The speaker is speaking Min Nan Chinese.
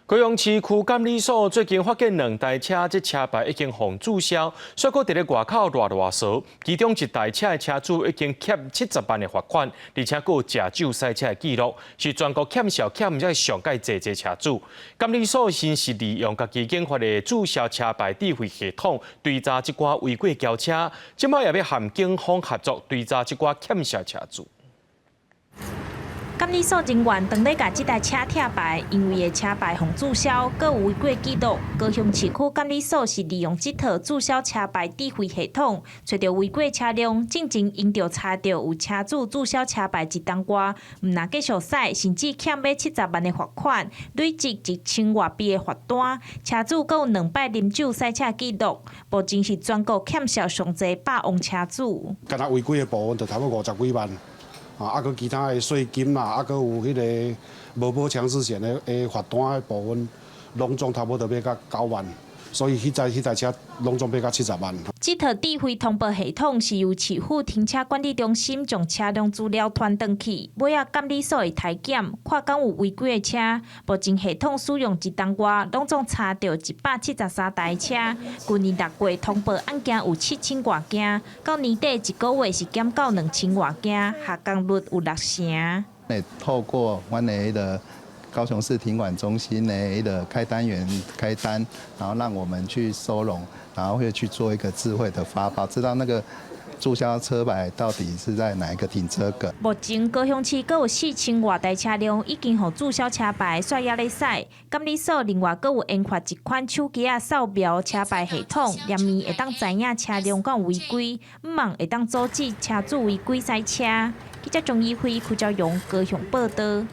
高雄市區監理所最近發現兩台車，這車牌已經予註銷，煞閣佇咧外口賴賴趖。其中一台車的車主已經欠七十萬的罰款，而且閣有食酒駛車的記錄，是全國欠數欠這上蓋濟濟車主。監理所先是利用家己研發的註銷車牌智慧系統追查這寡違規轎車，這擺也欲和警方合作追查這寡欠數車主。監理所人員當咧共這台車拆牌，因為伊的車牌予註銷，閣有違規記錄。高雄市區監理所是利用這套註銷車牌智慧系統，揣著違規車輛，進前𪜶就查著有車主註銷車牌一冬外，毋但繼續駛，甚至欠欲七十萬的罰款，累積一千外筆的罰單。車主閣有兩擺啉酒駛車記錄，目前是全國欠數上濟霸王車主。敢若違規的部分就差不多五十幾萬。啊，閣其他的稅金啦，啊，閣有彼个無保強制險的罰單的部分，攏總差不多欲到九萬，所以彼台車攏總欲到七十萬。這套智慧通報系統是由市府停車管理中心將車輛資料傳轉去，尾仔監理所會篩檢，看敢有違規的車。目前系統使用一冬外，攏總查著173台車。舊年六月通報案件有七千外件，到年底一個月是減到兩千外件，下降率有六成。透過阮的彼个高雄市停管中心的彼个開單員開單，然後讓我們去收攏，然後會去做一個智慧的發報，知道那個註銷車牌到底是在哪一個停車格。目前高雄市閣有四千外台車輛已經予註銷車牌，煞猶咧駛。監理所另外閣有研發一款手機仔掃描車牌系統，連面會當知影車輛敢有違規，毋望會當阻止車主違規駛車。記者鍾以輝、柯昭榮高雄報導。